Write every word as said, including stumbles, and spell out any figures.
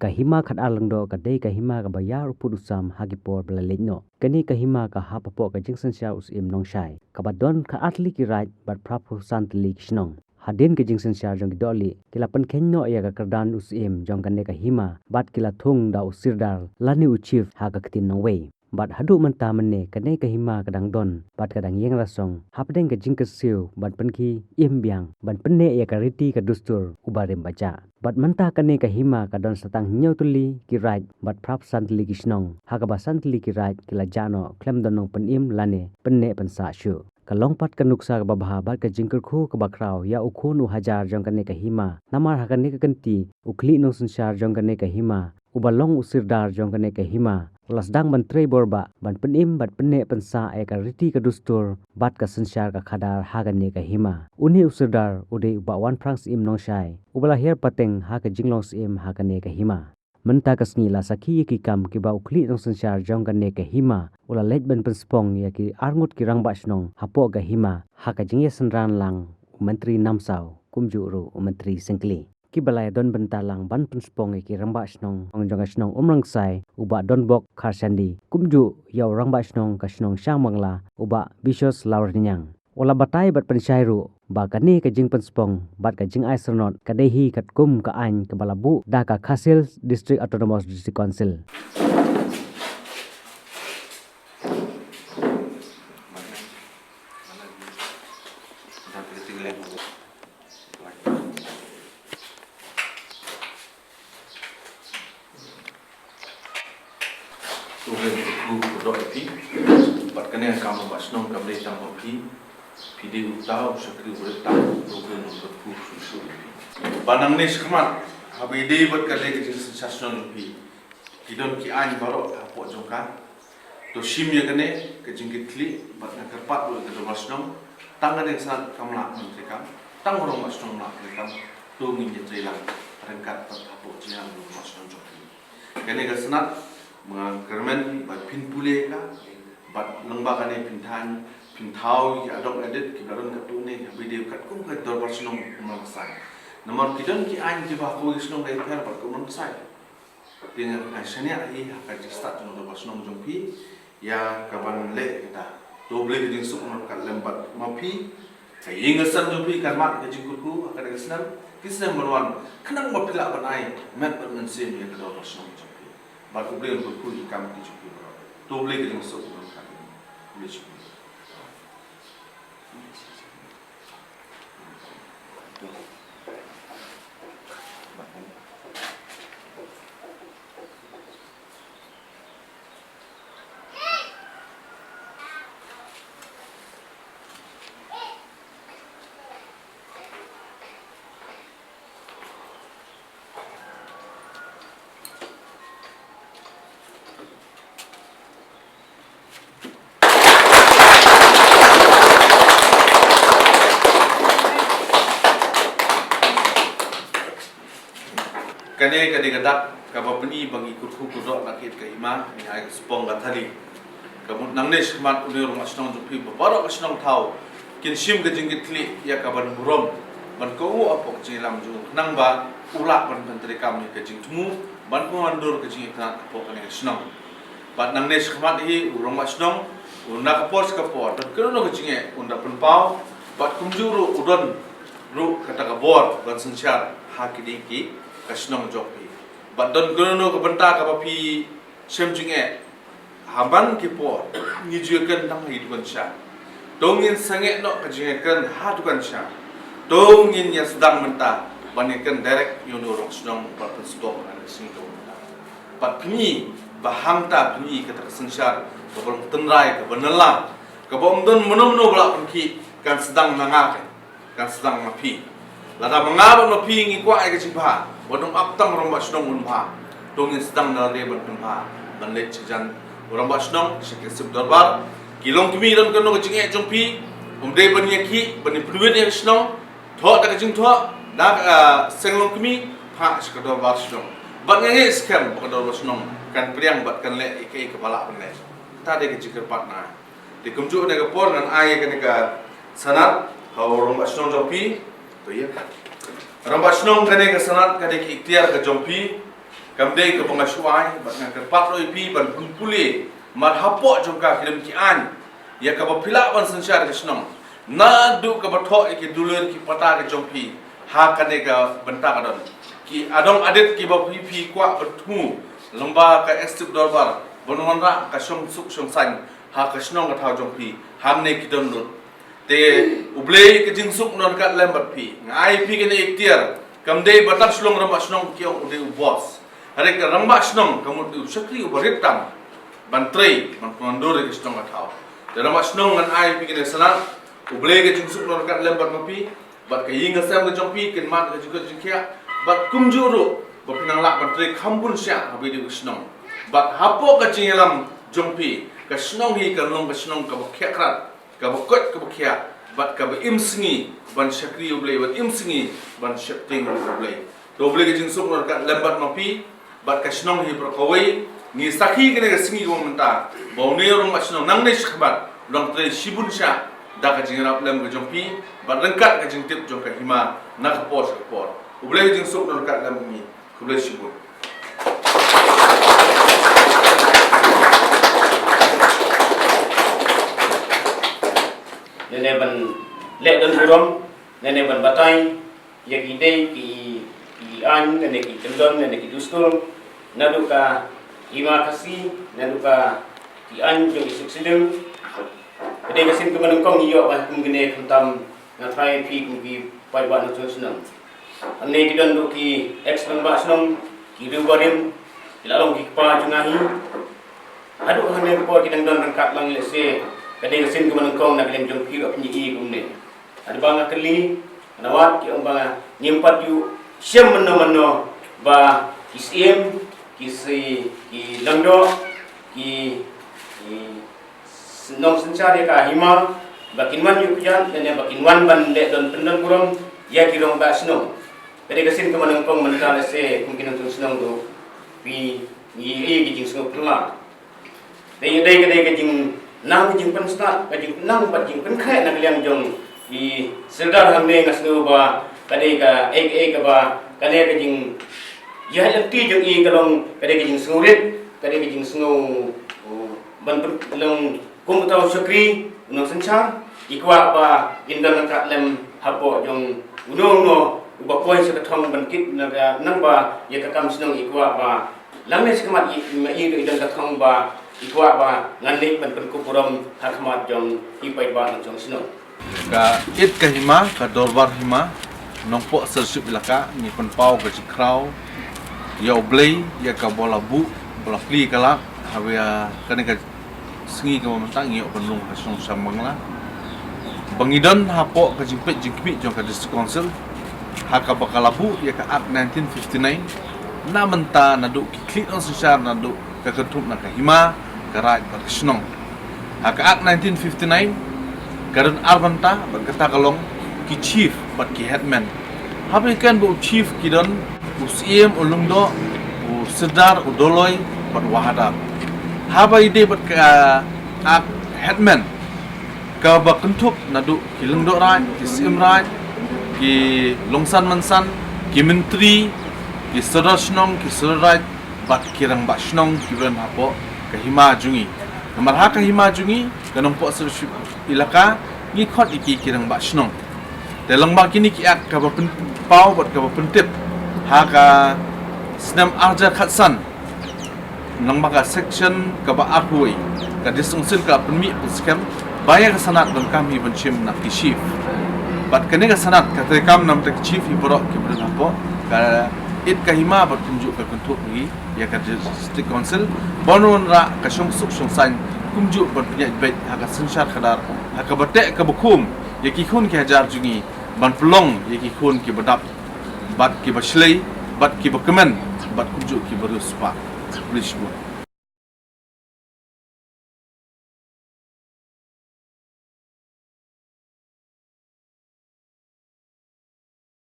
Ka hima khatar lyngdoh ka dei ka hima kaba ïar u pud u sam ha ki por ba la leit noh. Kane ka hima ka hap hapoh ka jingsynshar u Syiem Nongshai, kaba don khatar tylli ki raid bad phraphew san tylli ki shnong. Hadien ka jingsynshar jong ki dohlieh, ki la pynkheiñ noh ïa ka kyrdan u syiem jong kane ka hima bad ki la thung da u sirdar lane u chief ha ka ktien nongwei. Bad haduh mynta mynne kane ka hima ka dang don bad ka dang ïeng rasong hapdeng ka jingkyrsiew ban pynkhie im biang ban pynneh ïa ka riti ka dustur uba rim ba jah. Bad mynta kane ka hima ka don sa tang hynñiew tylli ki raid bad phraphew san tylli ki shnong, ha kaba san tylli ki raid ki la jah noh khlem don nongpynim lane pynneh pynsah shuh. Ka long pat ka nuksa kaba bha bad ka jingkyrkhu kaba khraw ïa u khun u hajar jong kane ka hima. Namar ha kane ka kynti u khlieh nongsynshar jong kane ka hima, uba long u sirdar jong kane ka hima, u la sdang ban trei bor bah ban pynim bad pynneh pynsah ïa ka riti ka dustur bad ka synshar ka khadar ha kane ka hima. Une u sirdar u dei u Bah Wanphrang Syiem Nongshai, uba la hiar pateng ha ka jinglong syiem ha kane ka hima. Mynta ka sngi la sakhi ïa ki kam kiba u khlieh nongsynshar jong kane ka hima u la leit ban pynspong ïa ki arngut ki rangbah shnong hapoh ka hima, ha ka jingïasynran lang u Myntri Namsaw kumjuh ruh u Myntri Syngkli. Kiba la ïadon bynta lang ban pynspong ïa ki rangbah shnong jong ka shnong Umrangsai u Bah Donbok Kharshandi, kumjuh ïa u rangbah shnong ka shnong Shangbangla u Bah Bishos Lawrniang. U la batai bad pynshai ruh ba kane ka jingpynspong bad ka jingai syrnod ka dei hi katkum ka aiñ kaba la buh da ka Khasi Hills District Autonomous District Council. Khublei kyrkhu kyrdoh ïa phi. Bad kane ka kam rangbah shnong kam dei tang ba phi, phi dei uta u shakri uba dei tang, khublei kyrkhu shuh shuh ïa phi. Ba nangne shakhmat haba ïadei bad kane ka jingsynshar shnong jong phi, ki don ki aiñ baroh hapoh jong ka. To shim ïa kane ka jingkitkhlieh bad nga kyrpad ruh ïa ka dorbar shnong, tang kane ka snat kam lah ban treikam, tang u rangbah shnong lah treikam. To ngin ïatrei lang ryngkat bad hapoh jingïalang u rangbah shnong jong phi. Kane ka snat ma nga kyrmen ba phin pule ka, bad lyngba kane phin thaiñ, phin thaw ïa ki adong edit kiba la don katto ne, haba ïadei katkum ka dorbar shnong Umrangsai. Namar ki don ki aiñ kiba ha kawei ka shnong ka ïapher bad ka Umrangsai. Te nga shaniah hi ha ka jingstad jong u dorbar shnong jong phi ïa kaban leh kata. To U Blei ka jingsuk un ryngkat lem bad ma phi. Ka ïing ka sem jong phi kan mad ka jingkyrkhu ha kane ka snem, ki snem ban wan, khnang ba phi lah ban ai met bad mynsiem ïa ka dorbar shnong jong phi. Bad U Blei un kyrkhu ïa ki kam ki jong phi baroh. To U Blei ka jingsuk un ryngkat lem. U Blei suk. Kane ka dei ka dak kaba pyni ba ngi kyrkhu kyrdoh na ka hima, ngi ai ka spong ka thali. Ka mut nangne shakhmat une u rangbah shnong jong phi bad baroh ka shnong thaw kin shim ka jingkitkhlieh ïa kaban burom ban kohnguh hapoh ka jingïalam jong u, khnang ba u lah ban pyntreikam ïa ka jingthmu ban pynwandur ka jingïakhun hapoh kane ka shnong. Bad nangne shakhmat hi u rangbah shnong u na ka por sha ka por don kano kano ka jingeh un da pynpaw, bad kumjuh ruh u don ruh kata ka bor ban synshar ha kine ki ka shnong jong phi. Bad don kano kano ka bynta kaba phi shem jingeh ha man ki por, ngi ju ïakren tang ha ki dukan sha. To ngin sangeh noh ka jingïakren ha dukan sha. To ngin ïa sdang mynta ban ïakren direct ïa une u rangbah shnong bad pynsngewthuh ha ka sngi kaba mynta. Bad pyni ba hangta pyni kata ka synshar kaba long tynrai kaba nylla, kaba ym don mano mano ba lah pynkhih, kan sdang na nga, kan sdang na phi. Lada ma nga bad ma phi ngi kwah ïa ka jingbha, wat nym ap tang u rangbah shnong un bha. To ngin sdang na lade ban pynbha, ban leit sha jan u rangbah shnong, sha ki sep dorbar. Ki longkmie don kano ka jingeh jong phi, ym dei ban ïakhih, ban ïa pynwit ïa ka shnong. Thoh da ka jingthoh da ka, ah, seng longkmie, phah sha ka dorbar shnong. Bad nga ngeit skhem ba ka dorbar shnong kan pdiang bad kan leh ïa kaei kaba lah ban leh. Kata dei ka jingkyrpad na nga. Te kumjuh kane ka por ngan ai kane ka sanad ha u rangbah shnong jong phi. To ïa ka rangbah shnong, kane ka sanad ka dei ka iktiar ka jong phi. Kam dei kaba nga shu ai, bad nga kyrpad ruh ïa phi ban pynpule, namar hapoh jong ka ki dang ki aiñ ïa kaba phi lah ban synshar ka shnong. Naduh kaba thoh ïa ki dulir ki pata ka jong phi, ha kane ka bynta ka don. Ki adong adit kiba phi, phi kwah ban thmu lyngba ka Executive Dorbar ban wanrah ka shongsuk shongsaiñ ha ka shnong ka thaw jong phi, hangne ki don lut. Te U Blei ka jingsuk un don ryngkat lem bad phi. Nga ai phi kane ka iktiar. Kam dei ba tang shlong rangbah shnong ki ong u dei u boss. Hynrei ka rangbah shnong ka mut u shakri uba rit tam ban trei, ban pynwandur ïa ka shnong ka thaw. Te rangbah shnong ngan ai phi kane ka sanad. U Blei ka jingsuk un don ryngkat lem bad ma phi, bad ka ïing ka sem ka jong phi, kin mad ka jingkoit jingkhiah, bad kumjuh ruh ba phin nang lah ban trei kham bun sha ha bynta ka shnong. Bad hapoh ka jingïalam jong phi, ka shnong hi kan long ka shnong kaba khiah krat, kaba koit kaba khiah, bad kaba im sngi ban shakri U Blei, bad im sngi ban sheptieng U Blei. To U Blei ka jingsuk un don ryngkat lem bad ma phi, bad ka shnong hi baroh kawei. Ngi sakhi kane ka sngi kaba mynta ba une u rangbah shnong nangne shakhmat u dang trei shibun shah da ka jingïarap lem ka jong phi bad ryngkat ka jingtip jong ka hima na ka por sha ka por. U Blei ka jingsuk un don ryngkat lem bad ngi. Khublei shibun. Lane ban leh don burom, lane ban batai ïa ki dei ki, ki aiñ, lane ki kyndon, lane ki dustur, naduh ka hima Khasi, naduh ka ki aiñ jong ki suk sydeng. Ka dei ka sien kaba nyngkong ïoh ba kum kane, khamtam nga tharai phi kum ki paidbah nongshong shnong. Hangne ki don ruh ki ex rangbah shnong, ki riew barim, ki la long ki kpa jong nga hi. Haduh hangne ka por ki dang don ryngkat lang, lehse ka dei ka sien kaba nyngkong na ka liang jong phi ruh phin ïohi kumne. Haba nga kylli, nga wad ki ong ba ngim pat ju shem mynno mynno ba ki syiem, ki si, ki lyngdoh, ki, ki nongsynshar ïa ka hima, ba kin wan ïuh pynïaid, lane ba kin wan ban leh don pyndon burom ïa ki rangbah shnong. Ka dei ka sien kaba nyngkong mynta, lehse kum ki nongshong shnong ruh phi, ngi ïohi ki jingsngewphylla. Dei, dei, dei ka jingnang, ka jingpynstad, ka jingnang bad jingpynkhreh na ka liang jong i Sordar hangne. Nga sngew ba ka dei kaei kaei kaba kane ka jingïaid lynti jong i ka long, ka dei ka jingsngewrit, ka dei ka jingsngew, uh, ban pyn-, long kum uta u shakri, u nongsynshar, i kwah ba in don ryngkat lem hapoh jong uno uno uba poi sha ka thong ban kit na ka, nang ba ïa ka kam shnong i kwah ba lane shakhmat i, i don ka thong ba i kwah ba ngan leit ban pynkup burom ha khmat jong i paidbah nongshong shnong. Ka it ka hima, ka dorbar hima Nongpoh Sirship Elaka, ngi pynpaw ka jingkhraw ïa U Blei ïa kaba la buh, ba la plie ka lad ha kane ka sngi kaba mynta, ngi ïoh ban rung ha shnong Shyamangla. Ba ngi don hapoh ka jingpeit jingkhmih jong ka District Council ha kaba ka la buh ïa ka Act nineteen fifty-nine. Na mynta naduh ki khlieh nongsynshar, naduh ka kynthup na ka hima, ka raid bad ka shnong. Ha ka Act nineteen fifty-nine ka don ar bynta, bad kata ka long ki chief bad ki headman. Haba ïa kren ba u chief ki don u syiem, u lyngdoh, u sordar, u dolloi bad u wahadar. Haba ïadei bad ka, ah, headman, kaba kynthup naduh ki lyngdoh raid, ki syiem raid, ki longsan mansan, ki myntri, ki sordar shnong, ki sordar raid, bad ki rangbah shnong kiba don hapoh ka hima jong ngi. Namar ha ka hima jong ngi, ka Nongpoh Sirship Elaka, ngi khot ïa ki ki rangbah shnong. Te lyngba kine ki Act kaba pynpaw bad kaba pyntip ha ka snem arhajar khatsan, lyngba ka section kaba arphew, ka District Council ka pynmih pynskhem ba ïa ka sanad donkam hi ban shim na ki chief. Bad kane ka sanad ka treikam namar ki chief hi baroh kiba don hapoh ka it ka hima bad kumjuh ka kynthup hi ïa ka District Council ban wanrah ka shongsuk shongsaiñ kumjuh ban pynïaid beit ha ka synshar khadar, ha kaba teh kaba khum ïa ki khun ki hajar jong ngi, ban pynlong ïa ki khun kiba dap bad kiba shlei bad kiba kmen bad kumjuh kiba riewspah. Khublei shibun.